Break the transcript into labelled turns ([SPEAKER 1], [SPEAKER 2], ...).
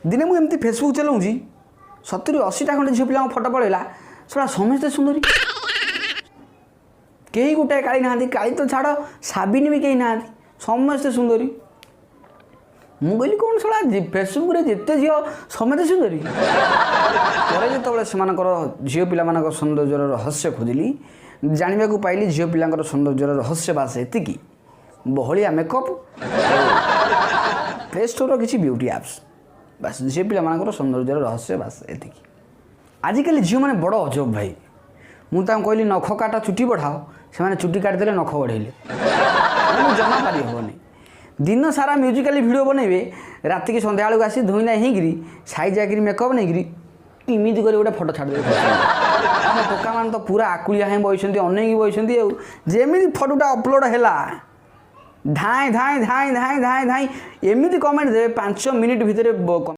[SPEAKER 1] ଦିନେ ମୁଁ ଏମିତି ଫେସବୁକ୍ ଚଲାଉଛି, 70-80ଟା ଖଣ୍ଡେ ଝିଅ ପିଲାଙ୍କ ଫଟୋ ପଳେଇଲା। ସେଟା ସମସ୍ତେ ସୁନ୍ଦରୀ, କେହି ଗୋଟାଏ କାଳି ନାହାନ୍ତି। କାଳି ତ ଛାଡ଼, ସାବିନି ବି କେହି ନାହାନ୍ତି, ସମସ୍ତେ ସୁନ୍ଦରୀ। ମୁଁ କହିଲି, କ'ଣ ଶଳା ଫେସବୁକ୍ରେ ଯେତେ ଝିଅ ସମସ୍ତେ ସୁନ୍ଦରୀ? ପରେ ଯେତେବେଳେ ସେମାନଙ୍କର ଝିଅ ପିଲାମାନଙ୍କ ସୌନ୍ଦର୍ଯ୍ୟର ରହସ୍ୟ ଖୋଜିଲି, ଜାଣିବାକୁ ପାଇଲି ଝିଅ ପିଲାଙ୍କର ସୌନ୍ଦର୍ଯ୍ୟର ରହସ୍ୟ ବାସ୍ ଏତିକି, ବହଳିଆ ମେକଅପ୍, ପ୍ଲେ ଷ୍ଟୋରର କିଛି ବିୟୁଟି ଆପ୍ସ। ବାସ୍, ଝିଅ ପିଲାମାନଙ୍କର ସୌନ୍ଦର୍ଯ୍ୟର ରହସ୍ୟ ବାସ୍ ଏତିକି। ଆଜିକାଲି ଝିଅମାନେ ବଡ଼ ଅଜବ ଭାଇ। ମୁଁ ତାଙ୍କୁ କହିଲି, ନଖ କାଟ, ଚୁଟି ବଢ଼ାଅ। ସେମାନେ ଚୁଟି କାଟିଦେଲେ, ନଖ ବଢ଼େଇଲେ। ମୁଁ ଜମା ପାରି ହେବନି। ଦିନ ସାରା ମ୍ୟୁଜିକାଲି ଭିଡ଼ିଓ ବନେଇବେ, ରାତିକି ସନ୍ଧ୍ୟାବେଳକୁ ଆସି ଧୋଇ ନାଇଁ ହେଇକିରି, ସାଇଜ୍ ଯାଇକିରି, ମେକଅପ୍ ନେଇକିରି ଏମିତି କରି ଗୋଟେ ଫଟୋ ଛାଡ଼ିଦେବେ। ଆମ ଟୋକାମାନେ ତ ପୁରା ଆକୁଳିଆ ହେଇ ବଇଛନ୍ତି, ଅନେଇକି ବଇଛନ୍ତି। ଆଉ ଯେମିତି ଫଟୋଟା ଅପଲୋଡ଼ ହେଲା, ଧାଇଁ ଧାଇଁ ଧାଇଁ ଧାଇଁ ଧାଇଁ ଧାଇଁ ଏମିତି କମେଣ୍ଟ ଦେବେ, 5 ମିନିଟ୍ ଭିତରେ।